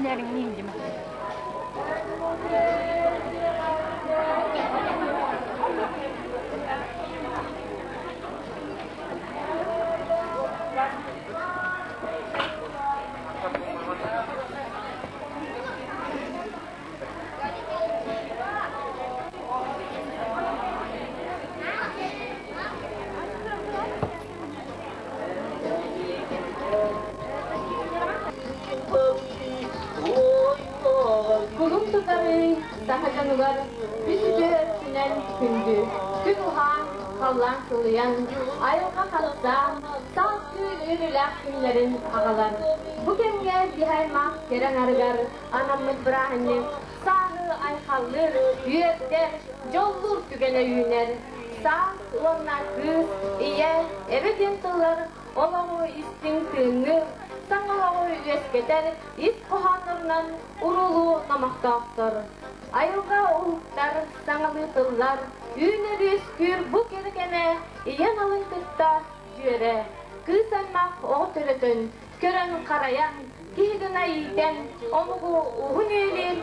Нэрин Кулун тутары саха дьонугар үс үтүө өртүнэн күндү. Күн уһаан, халлаан сылыйан, айылҕа хамсаан, саас үөрүүлээх күннэрин аҕалар. Бу кэмҥэ киһи аймах кэрэ аҥарыгар анаммыт бырааһынньык сааһы айхаллыыр, үөрдэр, дьоллуур түгэнэ үүнэр. Саас уонна кыыс, ийэ, эбэ диэн тыллар олоҕу истиҥ тыынныыр, саҥа олоҕу үөскэтэр ис хоһооннорунан уруулуу номохтоохтор. Айылҕа уһуктар, саҥалыы тыллар, үүнэр-үөскүүр бу кэрэ кэмэ ийэ аналын кытта дьүөрэ. Кыыс аймах оҕо төрөтөн, көрөн-харайан, киһи гына иитэн, омугу уһун үйэлиир,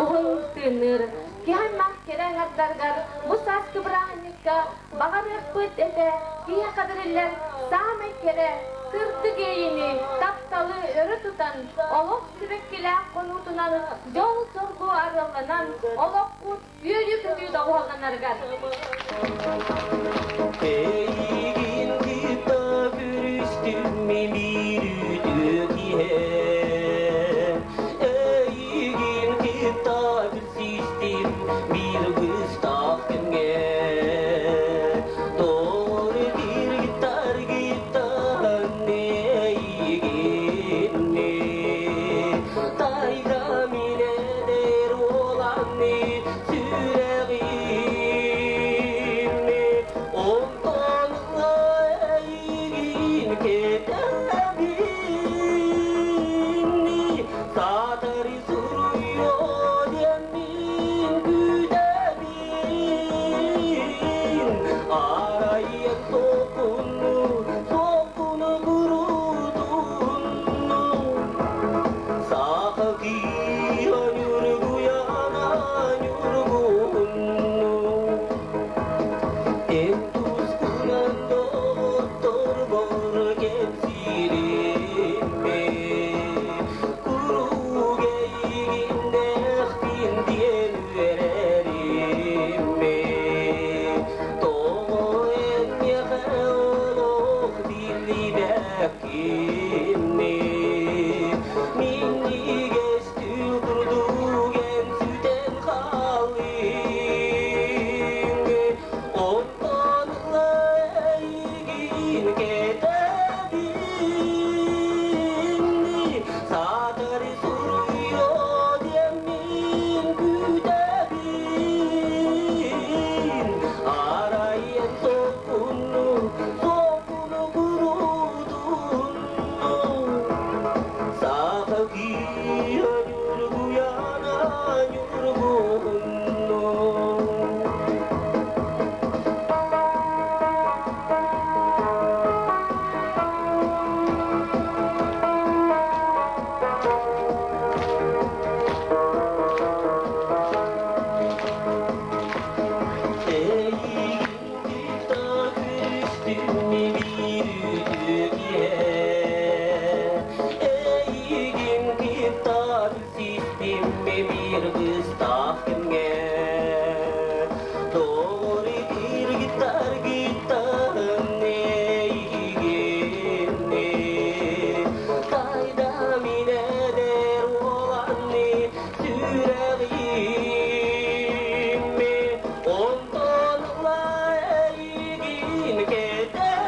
уһун тыынныыр. Киһи аймах кэрэ аҥардарыгар бу сааскы бырааһынньыкка баҕарыахпыт этэ киһиэхэ бэриллэр саамай кэрэ, сырдык иэйиини, тапталы өрө тутан, олох сибэккилээх хонуутунан дьол-соргу арыалланан, олохпут үөрүү-көтүү доҕуһуолланарыгар. Эйигин кытта көрүстүм мин биир үтүө киһи. Эйигин кытта билсистим биир быстах күҥҥэ. Тоҕо кыргыттар-гыттан эйигинни Тайга минедер уоланны сүрэҕимни Онтон эйигин кэтэбинни Саатар суруйуо диэммин күүтэбин Арайан сокуну, сокуну курутунну Саха киһи ньургуйана ньургунну Эн тускунан доҕотторбор кэпсиириммин Куруук эйигиннээхпин диэн үөрэриммин Тоҕо эн миэхэ олох биллибэккиний Минньигэс түүл курдук эн сүтэн хааллыҥ Онтон ыла эйигин кэтэбин Саатар суруйуо диэммин күүтэбин Арай эн сокуну, сокуну курутуннуҥ Саха киһи ньургуйана ньургуһуннуҥ. Эйигин кытта көрүстүм биир үтүө киэһэ. Эйигин кытта билсистим биир быстах кэмҥэ. Доҕор кыргыттар-гыттан эйигинни Тайда мин эдэр уоланны сүрэҕимми Онтон ыла эйигин кэтэбин.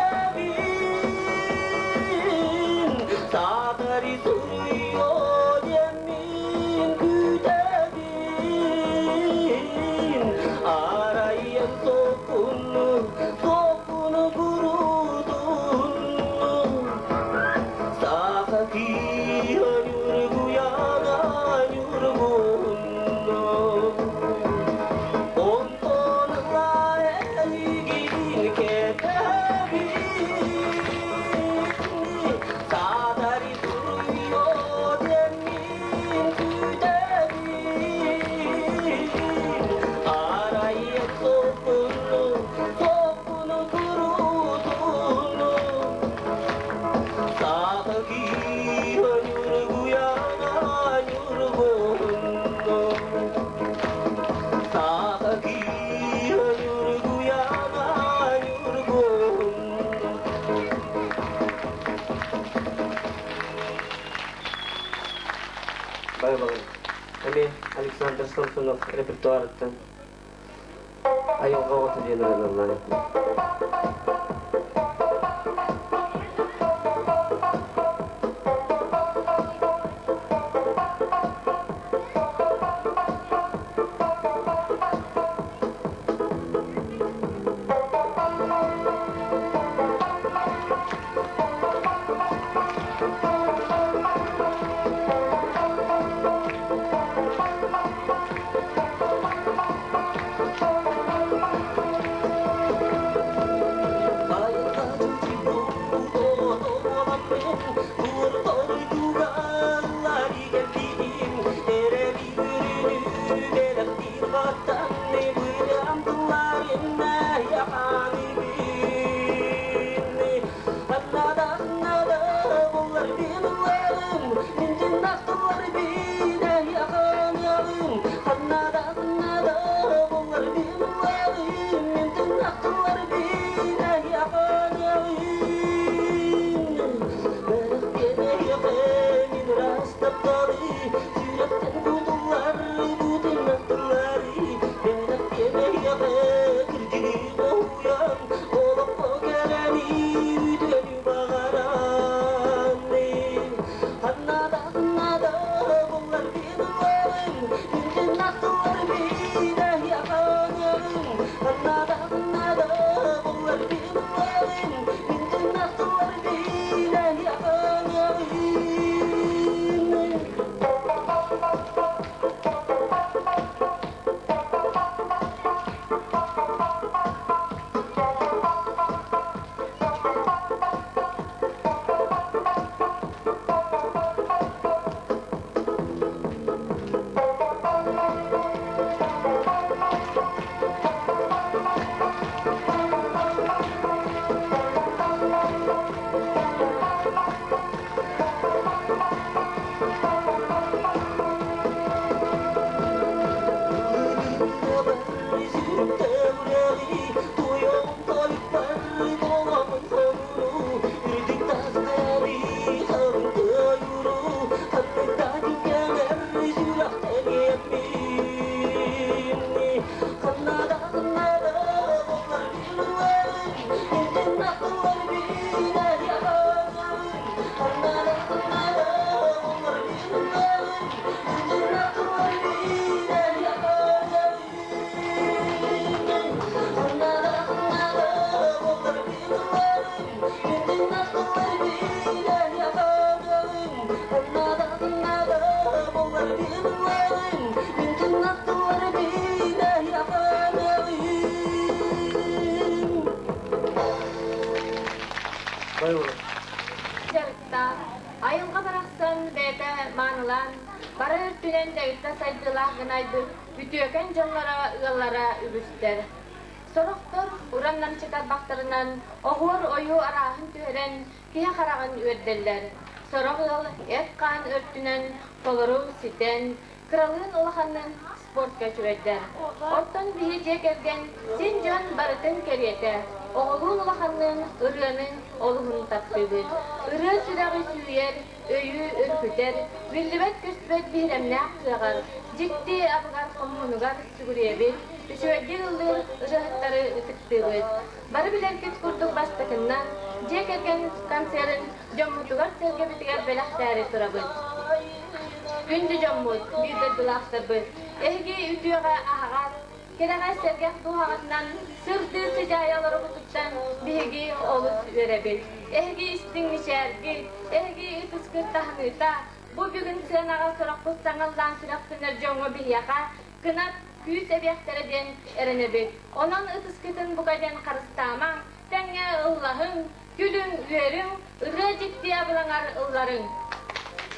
Байбалын. Эмиэ Александр Самсонов репертуарыттан Айылҕа оҕото диэн ырыаналлаан эттим. Дьарыктаах, айылҕа барахсан бэйэтэ маанылаан, бары өртүнэн дэгиттэр сайдыылаах гына айбыт үтүөкэн дьонноро, ыаллара үгүстэр. Сорохтор уран намчы тарбахтарынан оһуор ойуу арааһын түһэрэн киһи хараҕын үөрдэллэр. Сорох ыал эт-хаан өртүнэн толору ситэн, кыралыын улаханныын спортка үчүгэйдэр. Оттон биһи дьиэ кэргэн син дьон барытын кэриэтэ, оҕолуун улаханныын ырыаны олуһун таптыыбыт. Ырыа сүрэҕи сүүйэр, өйү өрүкүтэр, биллибэт-көстүбэт биһирэмнээх кыаҕар, дьикти абыгар хомуһунугар сүгүрүйэбит, үчүгэйдик ыллыыр ырыаһыттары ытыктыыбыт. Бары билэргит курдук бастакыннан дьиэ кэргэн концерын дьоммутугар-сэргэбитигэр бэлэхтээри турабыт. Күндү дьоммут, биир дойдулаахтарбыт, эһиги үтүөҕэ аһаҕас, кэрэҕэ сэргэх дууһаҕытынан сырдыы сыдьаайа олорбутуттан биһиги олус үөрэбит. Эһиги истиҥ мичээргит, эһиги ытыскыт таһыныыта, бу бүгүн сыанаҕа сорохпут саҥаллаан сүрэхтэнэр дьоҥҥо биһиэхэ кынат күүс эбиэхтэрэ диэн эрэнэбит. Онон ытыскытын бука диэн харыстаамаҥ, тэҥҥэ ыллаһыҥ, күлүҥ, үөрүҥ, ырыа дьикти абылаҥар ылларыҥ.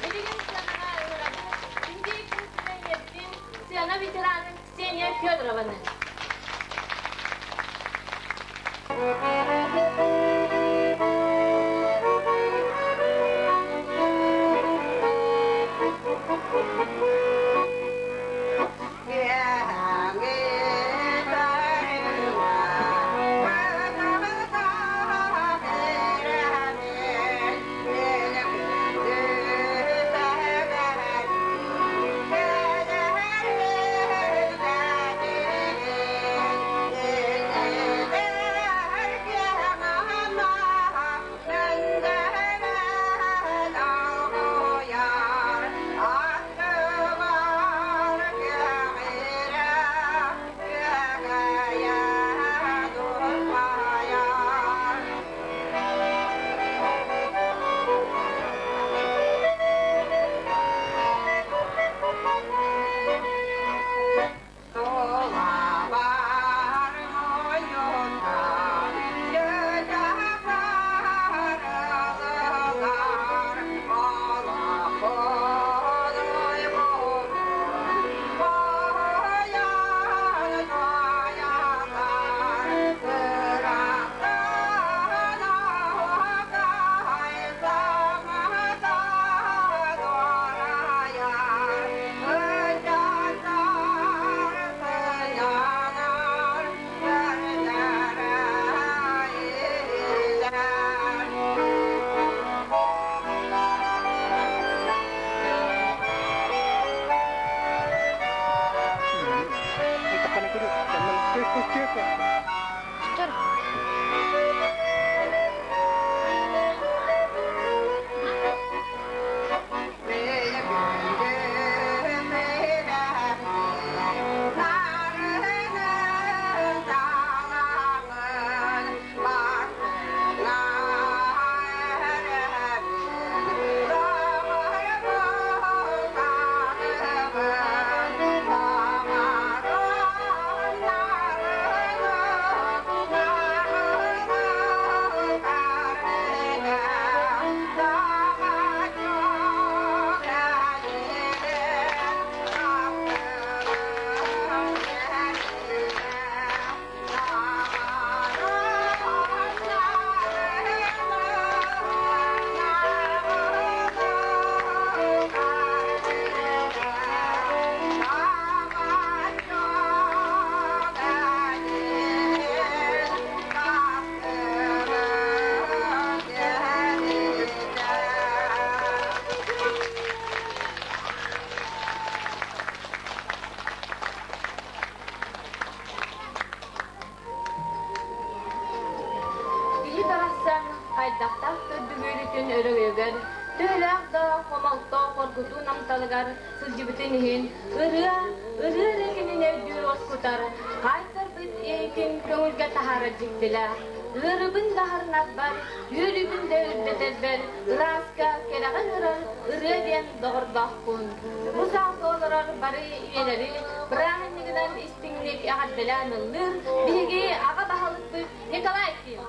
Билигин сыанаҕа ыҥырабыт Индии күүсүнэн ийэбитин, сыана ветеранын Ксения Федорованы. хайдахтаах көрдүгүүрүтүн өрөгөйүгэр, төһөлөөх да хомолто хоргутуу намталыгар сылдьыбытын иһин, ырыа, ырыа эрэ кинини өйдүүр уоскутар, хаайтарбыт иэйитин көҥүлгэ таһаарар дьиктилээх. Ыарыыбын да аһарынарбар, үөрүүбүн да үрдэтэрбэр, ырааска, кэрэҕэ ыҥырар ырыа диэн доҕордоохпун. Бу сааска олорор бары ийэлэри бырааһынньыгынан истиҥник эҕэрдэлээн ыллыыр биһиги аҕа баһылыкпыт Николай Ким.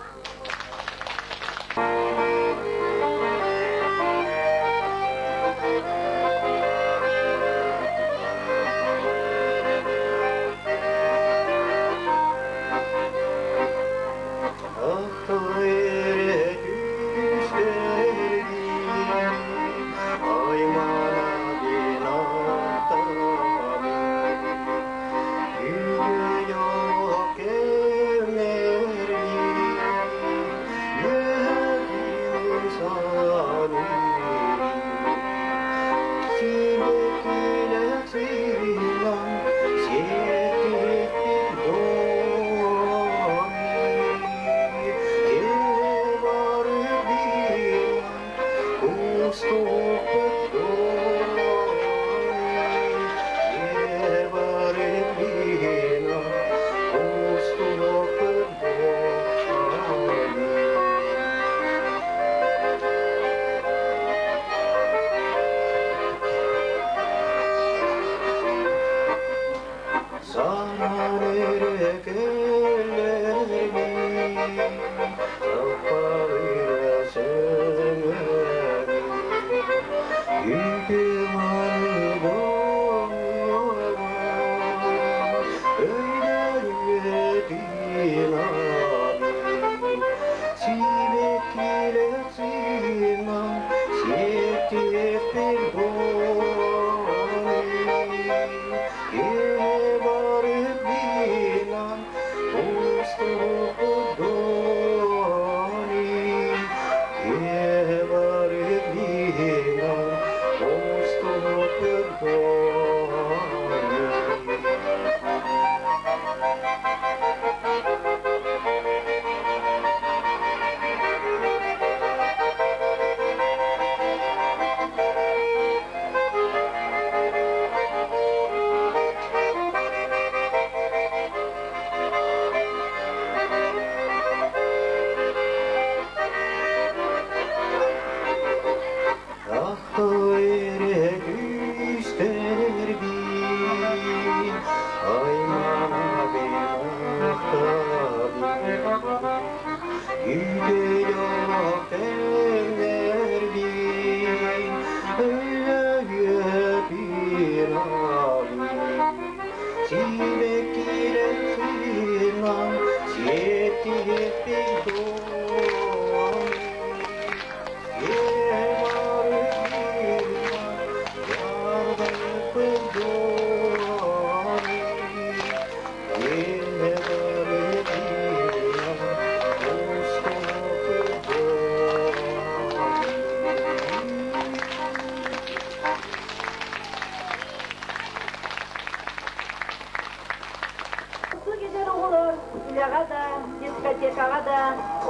Кэлэр оҕолор үлэҕэ да, дискотекаҕа да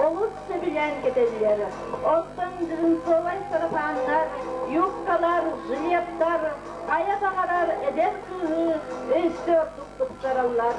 олус сөбүлээн кэтэллэр. Оттон джинсовай сарафаннар, юбкалар, жилеттар хайа баҕарар эдэр кыыһы өссө ордук тупсараллар.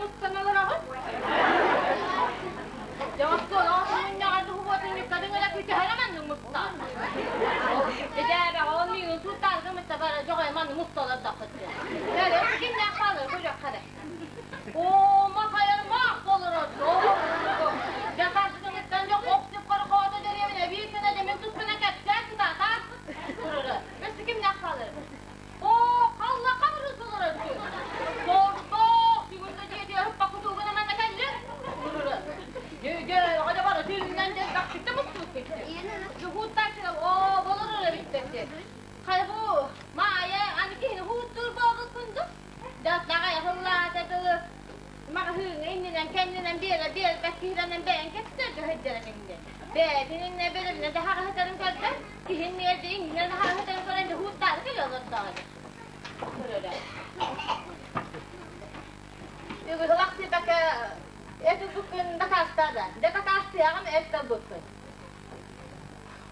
мустан олороҕут? Дьоҥостуон оҕо мунньаҕар дуһубуотунньуккатын эрэ күтүһэрэ маннык мустаҕын. Дьээбэҕэ ол миигин сууттаарга мытта бара дьоҕой манны муста олордоххут. Бэрэ кимнээх хаалар көрүөххэ эрэ. Оо, махайармаах болорор. Дьэ харчытыҥыттан дьэ хопсук хорохоото дэриэбинэ биир гына дэмин туспуна кэпсээн сытаатаан турара. Өссө кимнээх хаалар? Оо, халлаха барыс олорор Сордоох, сүгүрдэ дьиэтигэр ыппаккытуугуна манна кэллин. Турара. Дьэ, оҕо бары түүнүнэн дьэ бахсыкта мустубут Дьуһууттааччылар оо, болорор эбиттэр. Хайа бу Маайа аны киһини хуутуур буолбуккун дуу? Дьахтаҕай аһыллаата дылы маҕаһыыҥҥа иннинэн кэннинэн биэрэ биэрбэт киһилэнэн бэйэҥ кэпсэтэргэ сылдьарын иннин. Бэйэтин иннэ бэлэмнэ да хаҕаһытарын көрдө, киһин миэрдэ иннинэн хаҕаһытарын көрөн дьоһууттаары кэлэ олордоҕо. Көрөрө. Үгүһүлах сипэкэ эт ылбыккын дакаастаада. Дэ дакаастыаҕым эт ылбыккын.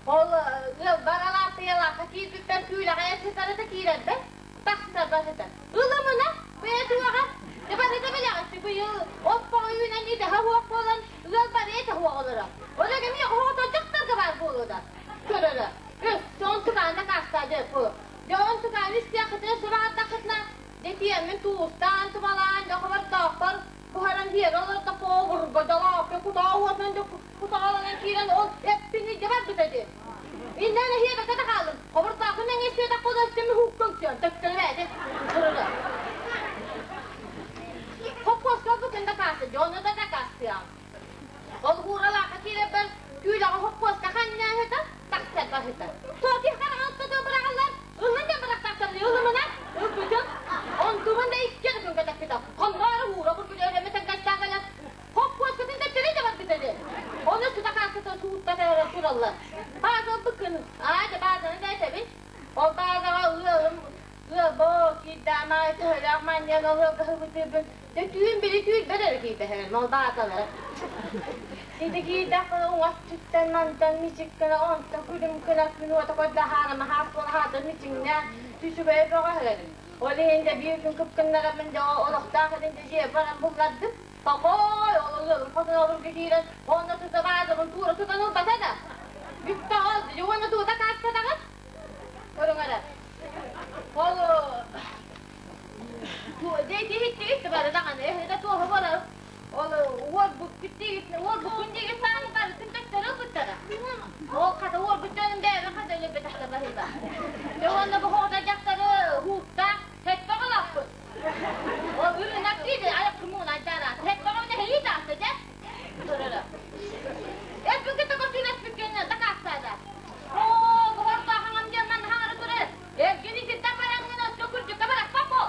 Ол ыалбар алаатыйалаахха киирбиппэр күүлэҕэ сытарыта киирэрбэт, тахсарбат этэ. Ылымына, бэйэтиэҕэ, барыта билэҕит, быйыл оппоҕо үүнэн идэһэ уох буолан ыал бары этэ уох олоро. Ол эмиэ оҕото дьахтарга баар буолуо да көрөрө. Өссө онтукаан дакаастаа дьэ бу. Дьэ онтукаан истиэххитинэ сыбаҕардаххытына дэтиэммин туустаан тумалаан дьэ хобордоохпор буһаран биэрэ олордоххо обурга дьолоокко кутаа уотунан дьэ кутаҕаланан киирэн ол эппин илдьэ барбыта дии. Иннэн эһиэбэкэ да хааллым. Хобурдаахы мэҥэстиэтэх буола өттүм уһукка үксүөн төттөрү бэйэтэ турара. Хоппуоска букун дакаасы, дьону да дакаастыам. Ол ууралаахха киирэрбэр күүлэҕэ хоппуоска ханньааһыта, тахсар баһыта. Токи хараҕалта да быраҕаллар, ылын да бырахтахтар ылымына, ылбытым. Онтубун да икки эрэ күн кэтэппитэ. Хонноору уура бургут өрөмө тэҥкэстээх кэлэн Хоппуоскатын төттөрү да барбыта дии. Ону сутакааккытын сууттата эрэ тураллар. Баазалбыккын, аа дьэ баазаны да этэбин. Ол баазаҕа ыалым ыалбо киирдээмэ төһөлөөх манньан ол ыалга һыбытыыбын. Дьэ түүн били түүрбэт эрэ киирбэһэрим ол баазалара. Ити киирдэхпинэ уҥа өттүттэн мантан мичик гына онтон күлүм гына күн уота көрдө хаарама хаас буола хаатан мичиҥнэ түсүбэйэ бөҕө иһэрим. Ол иһин дьэ биир күн кыпкыннараммын дьэ олохтоох этин дьэ дьиэ баран буллардым. Похой, ол ыалым хотун олурга киирэн, онно тута баазабын туура тутан ылбата да. Бүттэ ол, уонна тута кааскатаҕын. Көрүҥ эрэ. Ол дьэ иһиттигит бары даҕаны, эһиги да туоһу буолар. Ол уорбуккут диигит, уорбуккун диигит сааны барытын төттөрү ылбыттара. Ол хата уорбут дьонум бэйэбин хата өлөрбөтөхтөр баһыыба. Дьэ уонна бу хоҕото дьахтары һууттаах Хэппэҕэ улааппыт. Ол ырыынак диidi айах кымуун айдараат. Хэппэҕэ нэһилии таатта дьэ. Турара. Эппиккэ токосуун эппиккэ дакаастаата. Оо, буһортоохаҥам диэн манна хаҥара турар. Эргин итинтэн бараҥҥын өссө күрдьүккэ барахпат бу.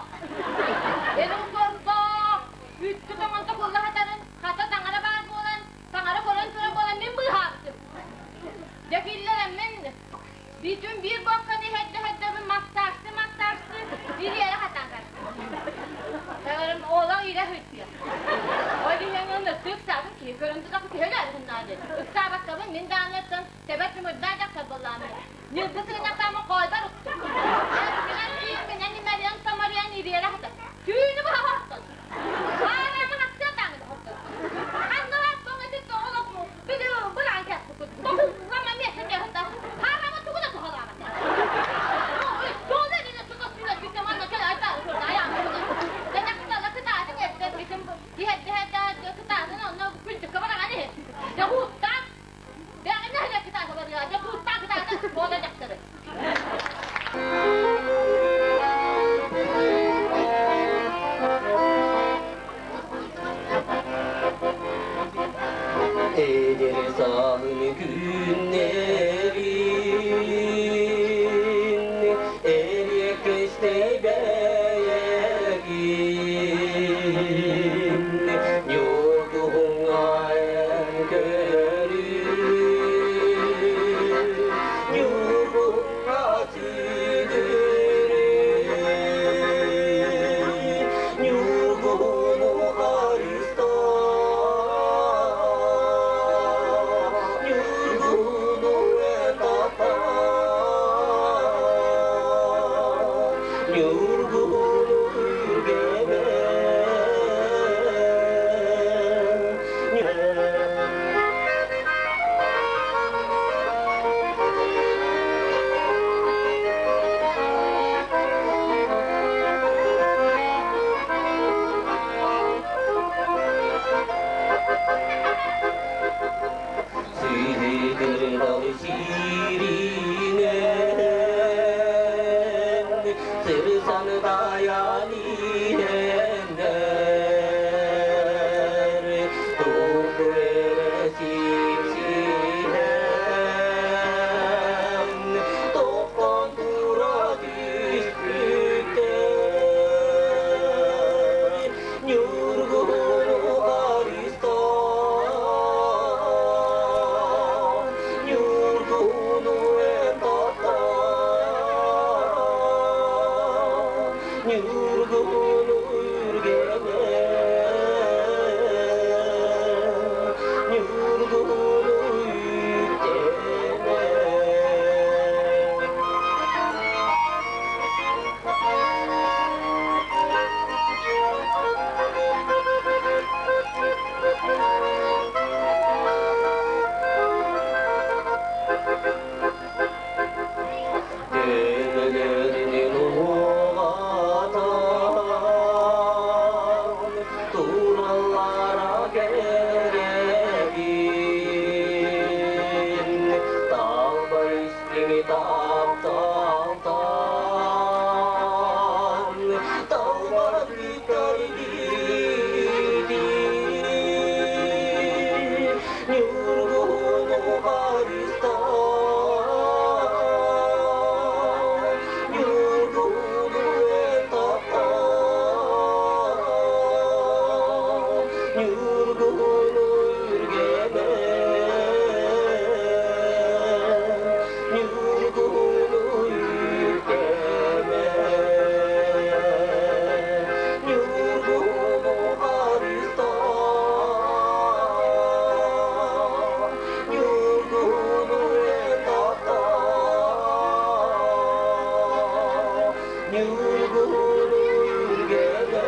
Эрин сордоох, үттү тоҥон токулла сатарын, хата таҥара баар буолан, таҥара көрөн турар буолан мин быыһаабытым. Дьэ киллэрэммин Бүтүн биир буокканы иһэрдэ-иһэрдэбин массажты массажты ириэрэ хатаатар. Таҥарым оолоҥ иирэ сыттыа. Ол иһэн ыныртыы ыксаатын киһи көрөн тутах төһөлөөр гыннаа диэн. Ыксаабаккабын мин даҕаныттан тэбэр тымырдаах дьахтар буоллааммын. Ньылбы сыгыннахтааммын хоойбор уктум. Бииргинэн имэрийэн томоруйан ириэрэ хатар. Түүнү быһа хортон. Аараама хастыа даҕаны хортон. Ханналаах тоҥ ити тоҕолох Били быраан кэппиккит. Тоһуллама миэхэ дьаһыта. Хараҕа тугу да туһалаабат. Суолу эринэ тута сүүрэр бүтэ манна кэл айдаары көрдө айаан Дьахтала кытаатын эрдэ бүтүн иһэрдэ кытаатын онно күлдүккэ бараҕан иһит. Дьэ бэҕинэ иһэ кытаата барыа. Дьэ кууттаан кытаата буола дьахтары. Эдэр сааһын күннэрин эриэккэстэй бэйэкин ньургуһуҥҥа эн көрүн ньургуһуҥҥа Ньургуһуну харыстаа, Ньургуһуну үргэмэ, Ньургуһуну үргэмэ, Ньургуһуну харыстаа, Ньургуһуну эн таптаа, Ньургуһуну үргэмэ.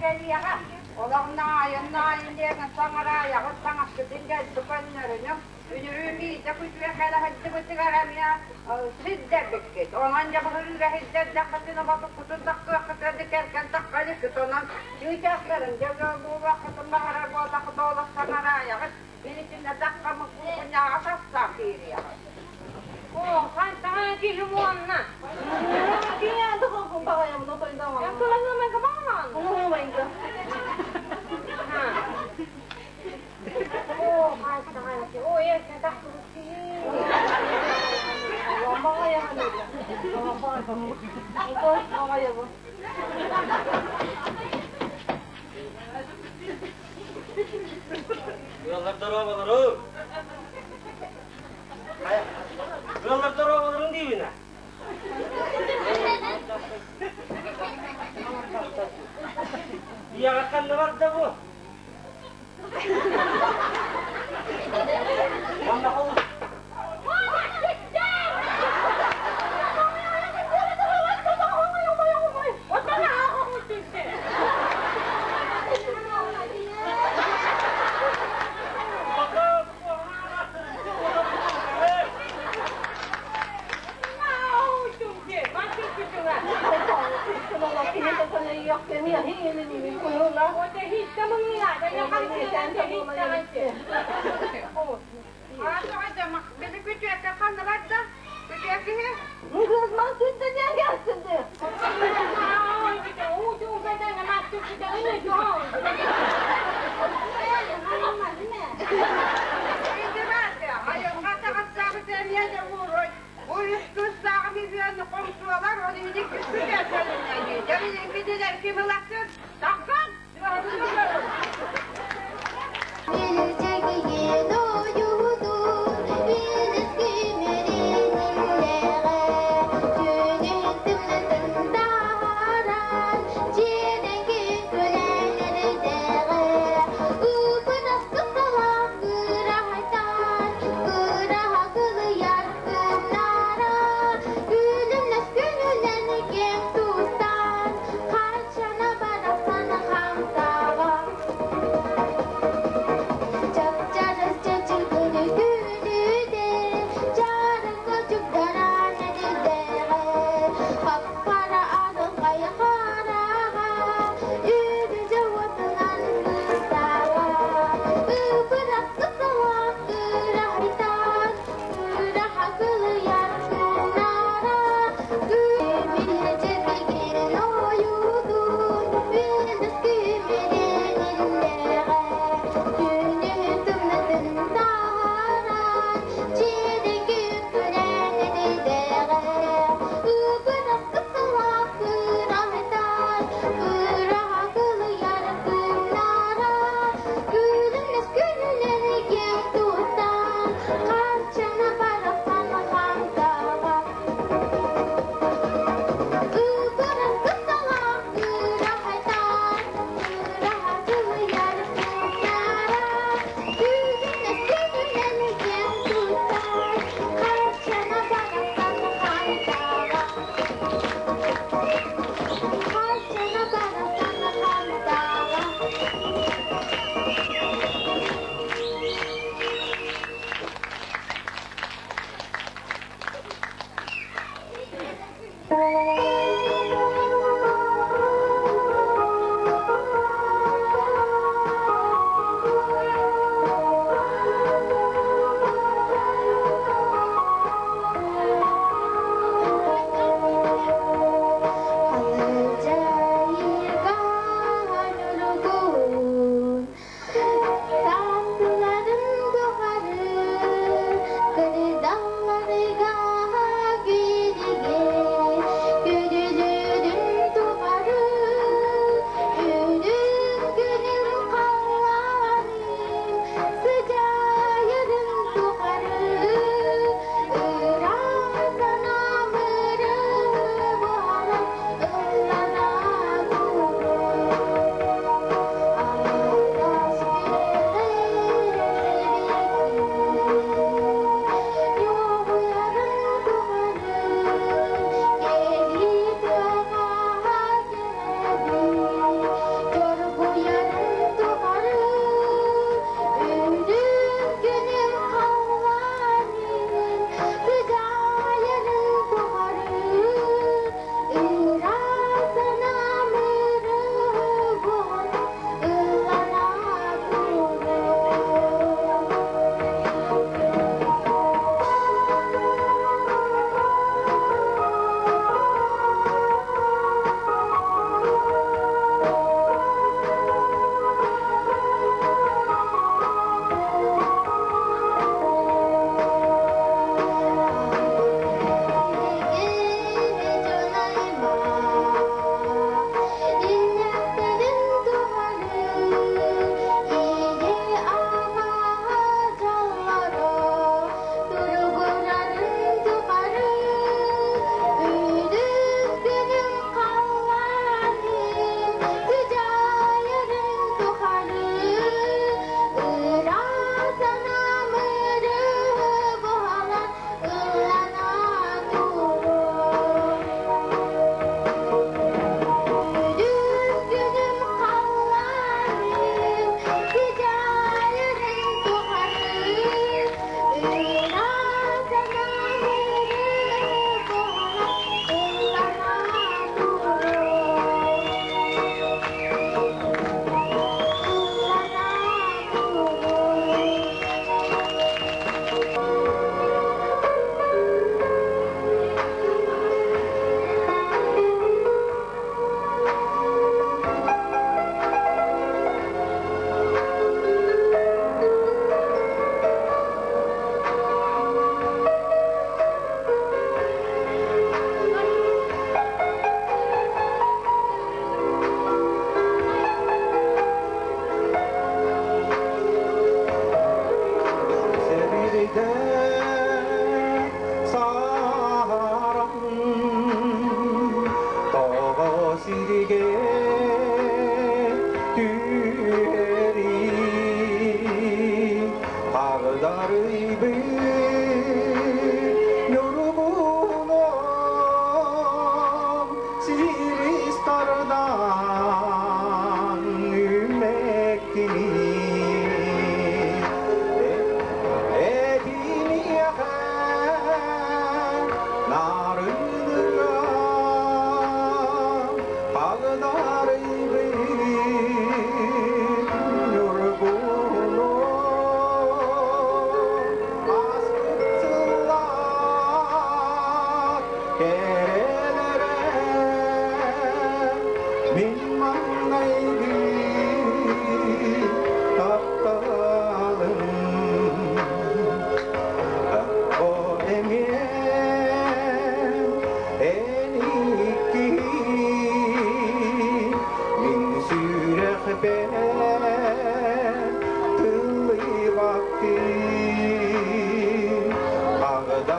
кэлиэҕэ. Олох наайын наайын диэн саҥараайаҕыт таҥаскытын дэлби көннөрүнүҥ. Үнүрүү Миитэ күтүө кэлэ сылдьыбытыгар эмиэ сирдэрбиккит. Онон дьэ быһырыыга сирдэрдэххитинэ ботуккутун таххыаххытыгар да кэргэн тахха иликкит. Онон чыычаахтарын дьэ ыал буолуоххутун баҕарар буоллаххыт олох саҥараайаҕыт. Билитиннэ таххаммыт куукунаҕа тахсан киириэҕит. Оо, хантаҕа киһи уонна. Ыаллар доруобаларын! Ыаллар доруобаларын диибин ээ. Ийэҕэ ханна барда бу? Манна холус. Били күтүөккэ ханна барда? Күтүө киһи? Айылҕа таҕыстаабыт эмиэ да ууруй. Уйустуустааҕым үһүөн хомсуолар, ол иһин иккис күтүөккэлиннэ. Дьэ билиҥҥитилэр ким ылахсыт? Тахсан!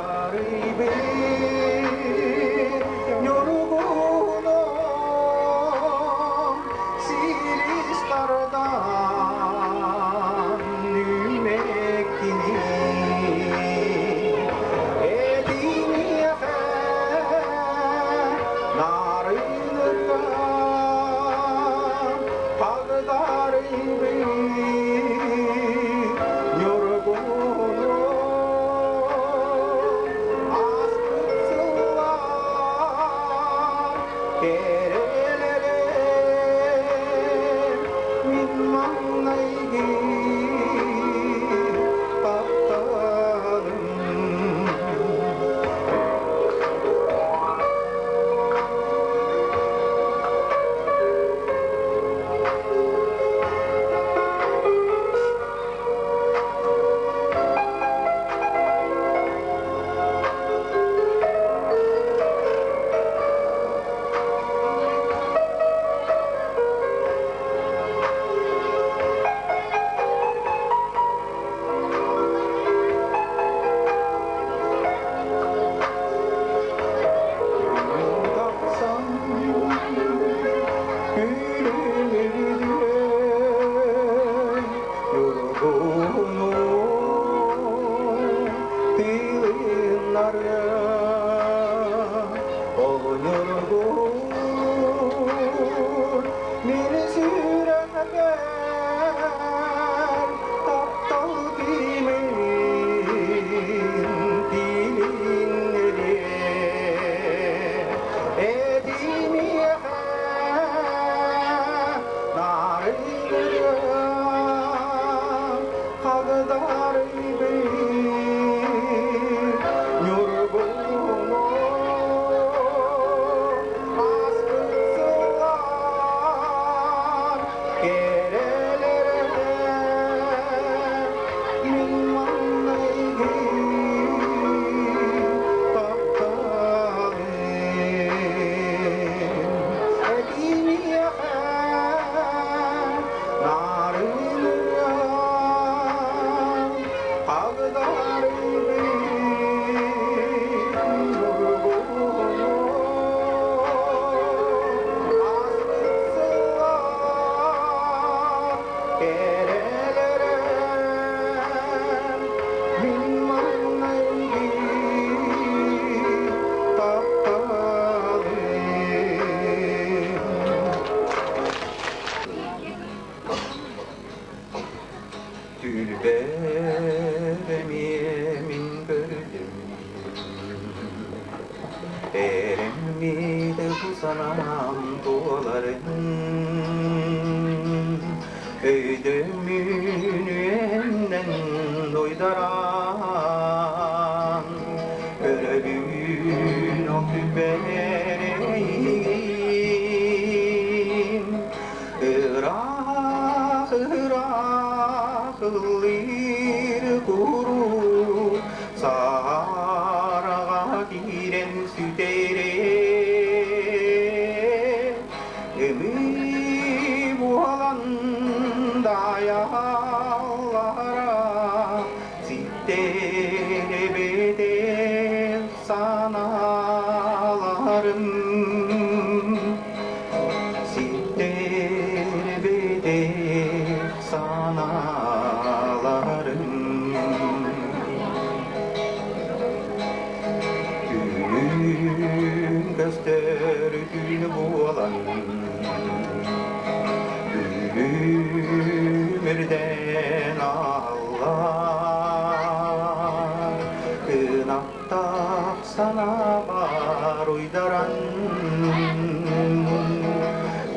Пагдарыйбыт ньургуһуну силис тардан үүмэккини этиниэхэ нарынырга Пагдарыйбыт ньургуһуну ааспыт сыллар кэрэлэрэ мин маҥнайгы тапталым. Күн тахсан күлүмүрдүө Ньургуну тыыннарыа Ол ньургун мин сүрэхпэр таптал тимин тилиннэриэ Этимиэхэ нарыйыам хагдарыйбын ньургуну ааспыт сыллар кэрэлэрэ мин маҥнайгы тапталым этимиэхэ нарынырыам хагдарыйбын ньургуһуну ааспыт сыллар кэрэлэрэ мин маҥнайгы тапталым. Түлбэр эмиэ мин көрдүм, эрэммит бу санаам туоларын өйдөммүн үөннэн уйдаран, өрөбүн ол түлбэр эйигин Ыраах, ыраах ыллыыр куруук саһараҕа киирэн сүтэрэ. Ымыы буолан даайаллара ситтэрэ санааларым. Ситтэрбитих санааларым Түүн көстөр түүн буолан Күлүмүрдэн аллар Кынаттаах санаабар уйдаран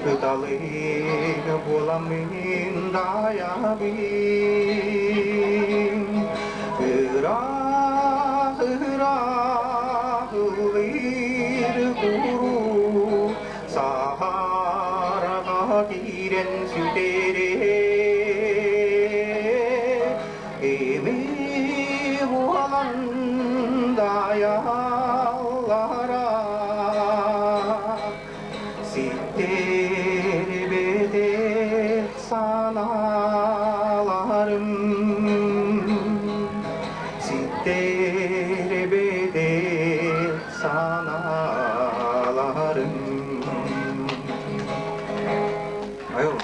Кыталык буоламмын даайабын Ыраах, ыраах ыллыыр куруук Саһараҕа киирэн сүтэрэ Ими буолан даайаллара ситтэрбэтэх санааларым ситтэрбэтэх. Санааларым. Айыл.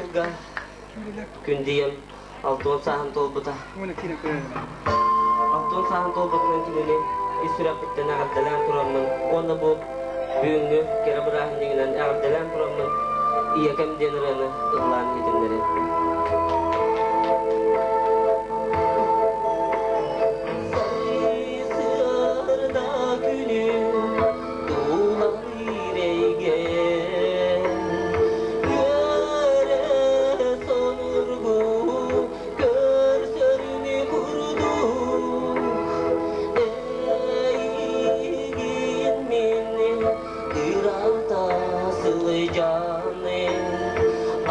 сылга күндүйэм алтыан сааһын туолбута. Алтыан сааһын туолбутунан кинини ис сүрэхпиттэн эҕэрдэлээн тураммын уонна бу бүгүҥҥү кэрэ бырааһынньыгынан эҕэрдэлээн тураммын Ийэкэм диэн ырыаны ыллаан иһитиннэриэм. Сарсыарда күнү тулалыыр эйгэм үөрэ сонургу көрсөрүнү курдук эйигин мин кырата сылдьаны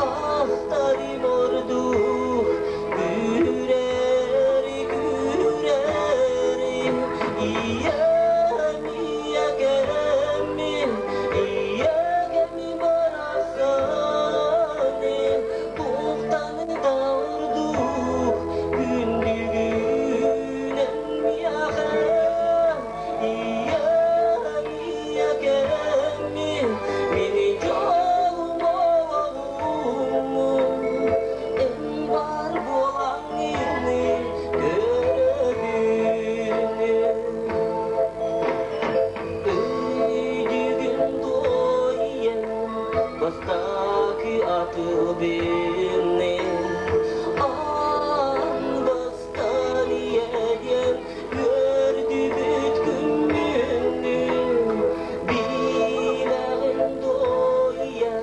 ахтарым ордук күрэри күрэри ийэм ийэкэм ийэкэм барахсаны туохтан да ордук күндүгүнэн миэхэ ийэм ийэкэм мин дьолум олоҕум эн бар буолаҥҥын көрөбүн Өйдүгүн туойан бастакы атылбыны аан бастаан ийэдиэн көрдүбүт күммүнү билэҕин дуойа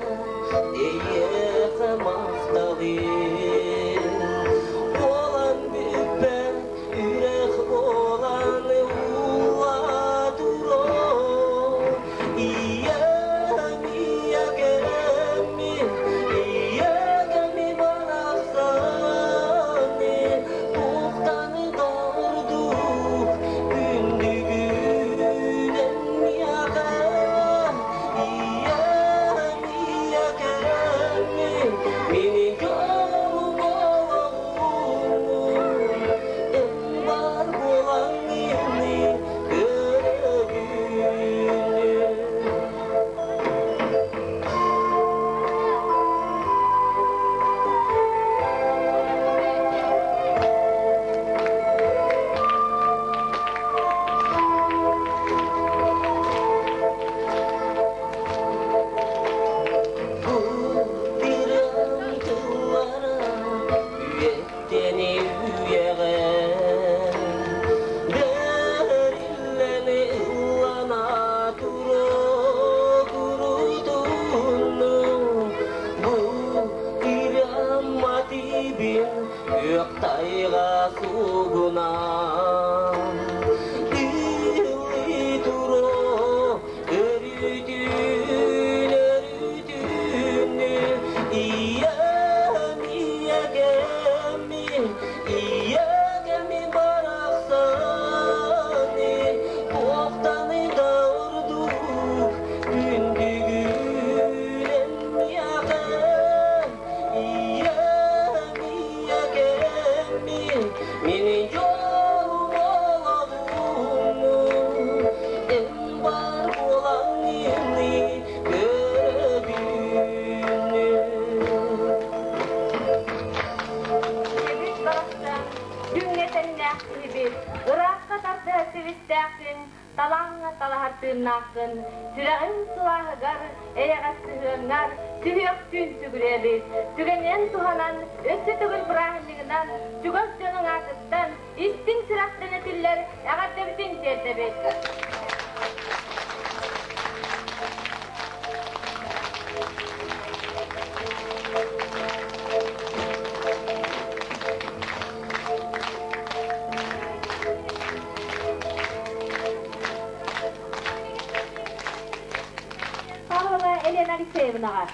эйиэхэ махталын буолан бүппэт Үрэх буолан уулла турар, Ийэм, ийэкэм, ийэкэм барахсан, Туохтан да ордук күндүгүнэн миэхэ. Ийэм, ийэкэм, мин дьолум Бар буолаҥҥын көрөбүн. Бу тирэн тыллара Үйэттэн үйэҕэ бэриллэн ыллана туруо курутунну бу ирэм матибин күөх тайҕа сугуна ыллыы туруо өрүтүн өрүтүн ийэм ийэкэм ийэкэм барахсан туохтан да ордук күндүгүнэн миэхэ ийэм ийэкэм мин дьолум олоҕум эн бар буолаҥҥын көрөбүн. Ийэбит барахсан күҥҥэ тэҥнээх киһибит, ыраахха тардыһар силистээхпин, талааҥҥа талаһар тыыннааххын, сүрэҕиҥ сылааһыгар, эйэҕэс сыһыаҥҥар сүһүөхтүүн сүгүрүйэбит. Түгэнинэн туһанан, өссө төгүл бырааһынньыгынан чугас дьонуҥ аатыттан истиҥ сүрэхтэн этиллэр эҕэрдэбитин тиэрдэбит. Павлова Елена Алексеевнаҕа.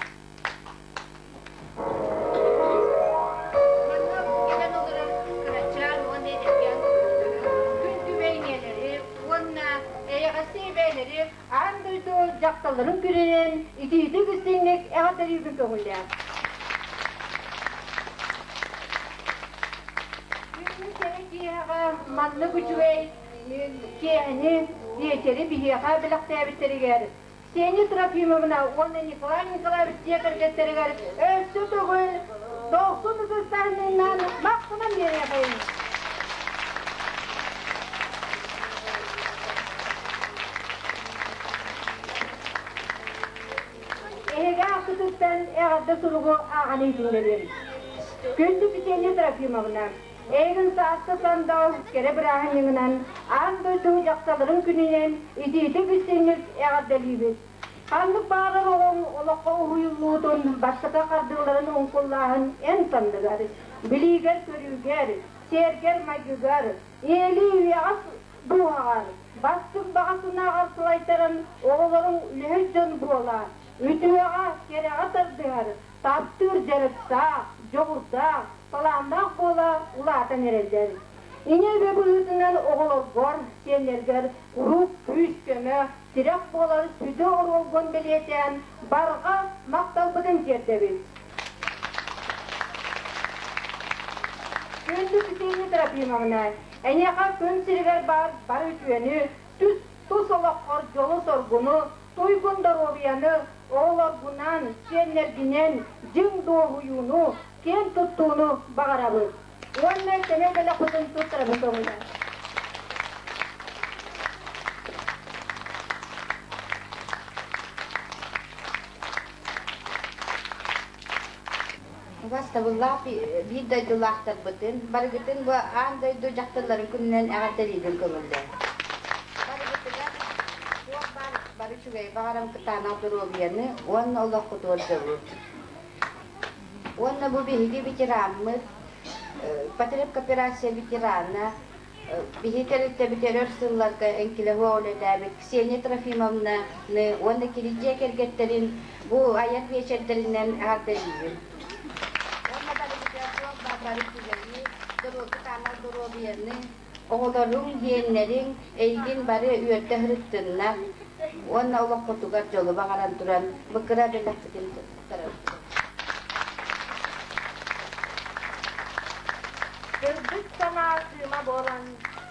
Манна кэлэн олорор кырачаан уонна эдэркээн кыргыттары, күн күбэй ийэлэри уонна эйэҕэсти эбээлэри аан дойду дьахталларын күнүнэн итиитик-истиҥник эҕэрдэлиирбин көҥүллээх. Бүгүҥҥү кэрэ киэһэҕэ маннык үчүгэй киэһэни, биэчэри биһиэхэ бэлэхтээбиттэригэр. Ксения Трофимовна уонна Николай Николаевич дьиэ кэргэттэригэр өссө төгүл дохсун ытыстаһынынан махтанан биэриэхин. Эһиги ааккытыттан эҕэрдэ суругу ааҕан иһитиннэриэм. Күндү Ксения Трофимовна, эйигин сааскы сандал кэрэ бырааһынньыгынан аан дойду дьахталларын күнүнэн итиитик-истиҥник эҕэрдэлиибит. Ханнык баҕарар оҕоҥ олоххо уһуйуллуутун бастакы хардыыларын оҥкуллааһын эн санныгар, билиигэр-көрүүгэр, сиэргэр-майгыгар, ийэлии үйэҕэ дууһаҕар, бастыҥ баҕа санааҕар салайтаран оҕолоруҥ үлэһит дьон буола, үтүөҕэ, кэрэҕэ тардыһар, таптыыр дьарыктаах, дьоҕурдаах, талааннаах буола улаатан эрэллэр. Ийэ эбэ быһыытынан оҕолоргор, сиэннэргэр куруук күүс-көмө, тирэх буолар сүдү оруолгун бэлиэтээн барҕа махталбытын тиэрдэбит. Күндү Ксения Трофимовна, эйиэхэ күн сиригэр баар бары үтүөнү, тус олоххор дьолу-соргуну, туйгун доруобуйаны, оҕолоргунан, сиэннэргинэн дьиҥ дуоһуйууну, киэн туттууну баҕарабыт. Уонна сэмэй бэлэхпитин туттарабыт көҥүлэ. Убастабыллаах биир дойдулаахтарбытын, барыгытын бу аан дойду дьахталларын күнүнэн эҕэрдэлиибин көҥүллээн. Барыгытыгар туох баар бары үчүгэй баҕарам кытаанах доруобуйаны уонна олоххутугар дьолу. Уонна бу биһиги ветераммыт, потребкооперация ветерана, Биһи тэрилтэбит өр сылларга эҥкилэһуох үлэлээбит Ксения Трофимовнаны уонна кини дьиэ кэргэттэрин бу айар биэчэрдэринэн эҕэрдэлиибин. Уонна барыбытыгар туох баар бары үчүгэйи, доруобуйа доруобуйаны, оҕолоруҥ, сиэннэриҥ эйигин бары үөрдэ сырыттыннар уонна олоххутугар дьолу баҕаран туран бу кыра бэлэхпитин туттарабыт. Сырдык санаа кыыма буолан,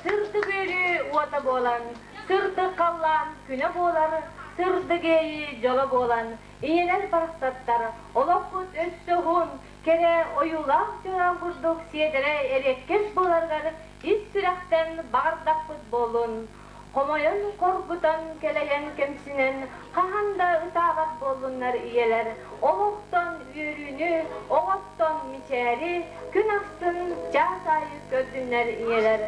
сырдык үөрүү уота буолан, сырдык халлаан күнэ буолар, сырдык иэйии дьоло буолан, ийэлэр барахсаттар олохпут өссө уһун, кэрэ ойуулаах дьоро курдук сиэдэрэй эриэккэс буоларыгар ис сүрэхтэн баҕардахпыт буоллун. Хомойон, хоргутан, кэлэйэн, кэмсинэн хаһан да ытаабат буоллуннар ийэлэр, олохтон үөрүүнү, оҕоттон мичээри күн ахсын чаас аайы көрдүннэр ийэлэр.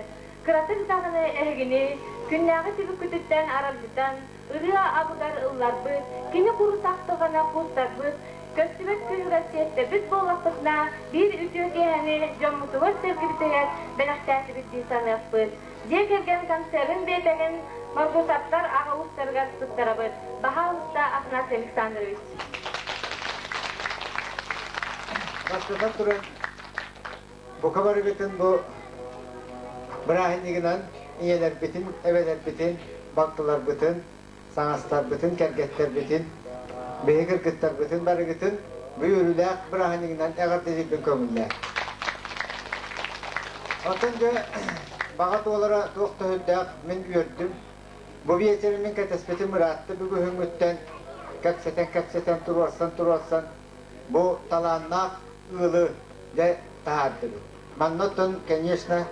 Кыратык даҕаны эһигини күннээҕи түбүккүтүттэн аралдьытан, ырыа абыгар ылларбыт, кини курутахтаҕына куттарбыт, көстүбэт күүһүгэр сиэттэрбит буоллахпытына, биир үтүө киэһэни дьоммутугар-сэргэбитигэр бэлэхтээтибит дии саныахпыт. Дьиэ кэргэн концерын биэтэгин Моргусовтар аҕа уустарыгар туттарабыт. Баһаалыста Афанасий Александрович. Бастатан туран, бука барыгытын бу бырааһынньыгынан ийэлэрбитин, эбэлэрбитин, балтыларбытын, саҥастарбытын, кэргэттэрбитин, биһи кыргыттарбытын барыгытын бу үөрүүлээх бырааһынньыгынан эҕэрдэлиирбин көҥүллээ. Оттон дьэ баҕа туолара туох да сүрдээх мин үөрдүм. Бу биэчэри мин кэтэспитим ыраатта бүгүһүҥҥүттэн кэпсэтэн-кэпсэтэн туруорсан-туруорсан бу талааннаах ыалы дьэ таһаардыбыт. Манна оттон, конечно,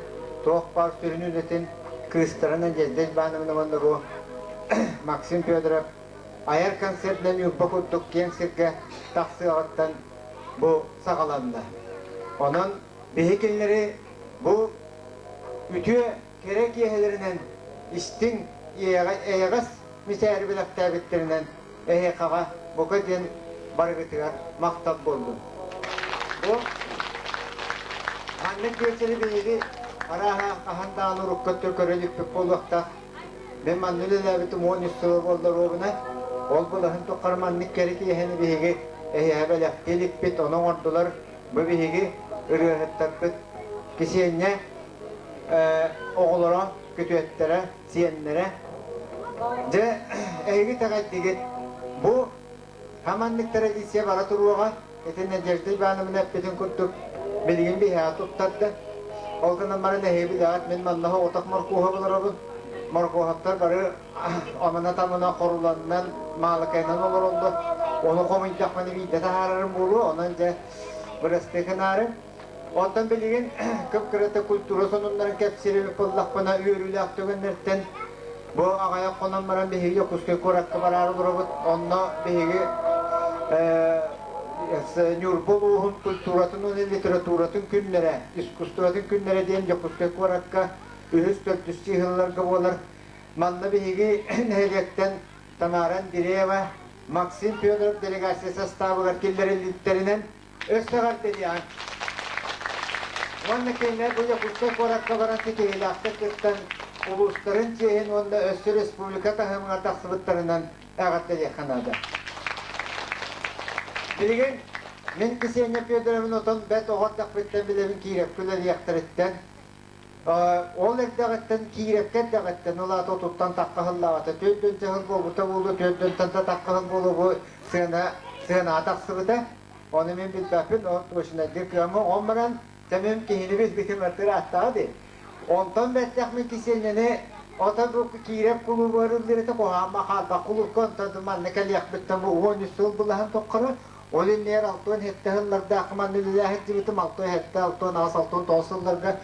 туох баар сүрүн үлэтин кыыстара Надежда Ивановна уонна бу Максим Федоров айар концертынан Ньурба курдук киэҥ сиргэ тахсыаҕыттан бу саҕаланна. Онон биһи кинилэри бу үтүө кэрэ киэһэлэринэн истиҥ эйэҕэс мичээри бэлэхтээбиттэринэн эһиэхэҕэ бука диэн барыгытыгар махтал буоллун. Бу маннык биэчэри биһиги арааһа хаһан даҕаны урукку өттө көрө иликпит буолуохтаах. Мин манна үлэлээбитим 13 сыла буолла оруобуна. Ол былаһын тухары маннык кэрэ киэһэни биһиги эһиэхэ бэлэхтии иликпит, ону оҥордулар. Бу биһиги ырыаһыттарбыт Кисиэнньэ оҕолоро, күтүөттэрэ, сиэннэрэ. Дьэ, эһиги итэҕэйдигит. Бу хаманнык традиция бара туруоҕа. Ити Надежда Ивановна эппитин курдук, билигин биһиэхэ туттарда. Ол гынан баран эһиги билэҕит, мин манна соҕотох моркуоһа олоробун. Моргуоһаптар бары амана-тамана хоруланнан, маалыкайынан олороллор. Ону хомуйдахпына биирдэ таһаарарым буолуо, онон дьэ бырастыы гынаарым. Оттон билигин кып-кырата культура сонуннарын кэпсиир буоллахпына үөрүүлээх түгэннэртэн бу аҕыйах хонон баран биһиги Дьокуускай куоракка бараары олоробут. Онно биһиги Ньурба улууһун культуратын уонна литературатын күннэрэ, искусствотын күннэрэ диэн Дьокуускай куоракка үһүс төрдүс сыһылларга буолар. Манна биһиги нэһилиэктэн Тамара Андреева, Максим Федоров делегация састаабыгар киллэриллибиттэринэн өссө эҕэрдэлиэҕиҥ. Уонна кинилэр бу Якутскай куоракка баран ситиһиилээхтик кыттан улуустарын чиэһин уонна өссө республика таһымыгар тахсыбыттарынан эҕэрдэлиэххэ наада. Билигин мин Ксения Федоровна отон бэрт оҕо эрдэхпиттэн билэбин киирэпкэ үлэлиэхтэриттэн Ол эрдэҕиттэн киирэккэ эрдэҕиттэн ол аата отуттан тахха сыллааҕыта 4 сыл буолбута буолуо 4 да тахха сыл буолуо бу сыана сыанаҕа тахсыбыта. Ону мин билбэппин, ол точнайдыыр кыаммын. Он баран тэмим киһини билбитим ырааттаҕа дии. Онтон бэттэх мин Кисиэнньэни ото бу киирэп кулуубугар ыллыыр этэ куһаҕан хаалбах кулуупка онтон манна кэлиэхпиттэн бу 13 сыл былаһын тухары ол иннигэр 67 сыллардаах манна үлэлээх сылдьыбытым 67, 68, 69 сылларга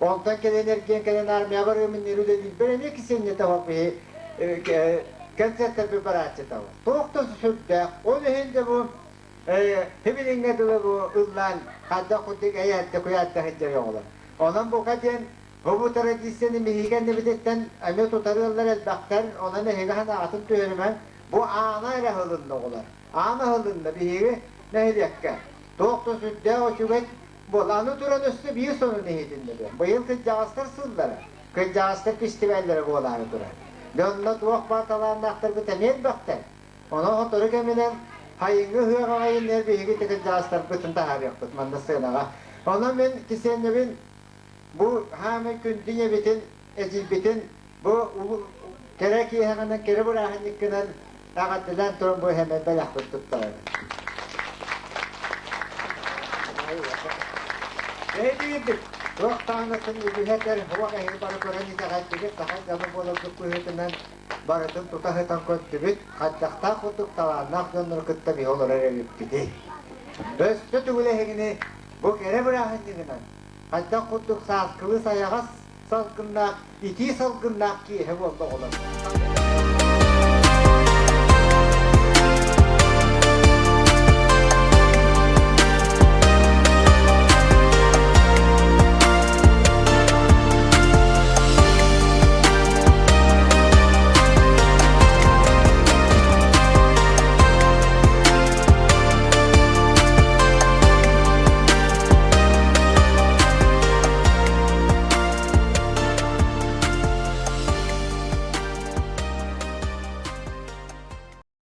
онтон кэлэн эргиэн кэлэн армияҕа барыамын үлэлиирбэр эмиэ Кисиэнньэтэ оһох биһи концертарбыт барааччыта туох да сүрдээх ол иһин да бу Хибилиҥҥэ дылы бу ыллаан хайдах курдук эйээрдэ куйаарда сылдьар оҕолор. Онон бука диэн бу традицияны биһиги кэннибититтэн эмиэ тутар ыаллар элбэхтэр, онон эһиги санааҕытын түһэримэҥ. Бу аана эрэ аһылынна оҕолор. Аана аһылынна биһиги нэһилиэккэ. Туох да сүрдээх үчүгэй буолла. Аны туран өссө биир сонун иһитиннэриэм. Быйыл кырдьаҕастар сыллара, кырдьаҕастар фестиваллара буолаары турар. Дьонно туох баар талааннаахтарбыт эмиэ элбэхтэр. Онон сотору кэминэн сайыҥҥы ыһыах аҕайын биһиги кырдьаҕастарбытын таһаарыахпыт манна сценаҕа. Онон мин Кисиэнньэбин бу хаамай күндү ийэбитин, эдьиийбитин бу кэрэ киэһэҕинэн, кэрэ бырааһынньыккынан эҕэрдэлээн туран бу эһэмэн бэлэхпин туттарабын. Эһиги туох даҕанытын үгүһэтэр, уох эһиги бары көрөн итэҕэйдигит, саха дьоно буоларгыт быһыытынан барытын тута сытан көрдүбүт, хайдахтаах курдук талааннаах дьоннору кытта биһи олорор эбиппитий. Өссө түгүл эһигини бу кэрэ бырааһынньыгынан хайдах курдук сааскылыы сайаҕас салгыннаах, итии салгыннаах киэһэ буолла оҕолор.